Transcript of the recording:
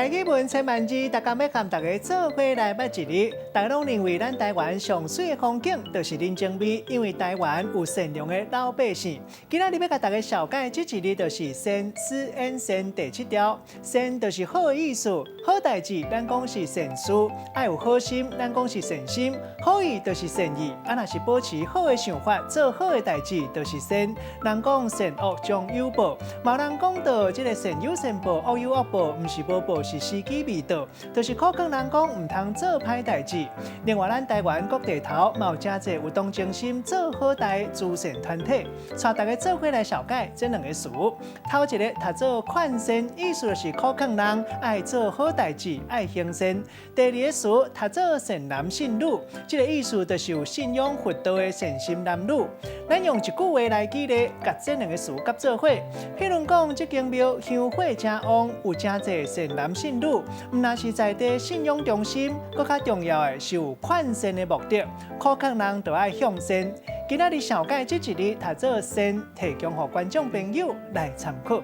台語文千萬字，逐工欲佮大家做伙來捌一字。大家攏認為咱台灣上媠的風景就是人情味，因為台灣有善良的老百姓。今仔日欲共大家紹介這一字就是善，思 N 善第七條。善就是好的意思，好代誌咱講是善事，愛有好心，咱講是善心，好意就是善意。啊，若是保持好的想法，做好的代誌就是善。人講善惡終有報，嘛有人講到這个善有善報，惡有惡報，毋是無報，是時機未到，就是苦勸人講毋通做歹代誌。另外，咱台灣各地頭嘛有誠濟有同情心做好代慈善團體，帶大家做伙來紹介這兩个詞。頭一个讀做勸善，意思就是苦勸人愛做好代誌，愛行善。第二个詞讀做善男信女，這个意思就是有信仰佛道的善心男女。咱用一句話來舉例，共這兩个詞夾做伙。譬如講，這間廟香火誠旺，有誠濟善男信女，毋但是在地信仰中心，閣較重要的是有勸善的目的，苦勸人著愛向善。今仔日紹介這一字讀做善，提供予觀眾朋友來參考。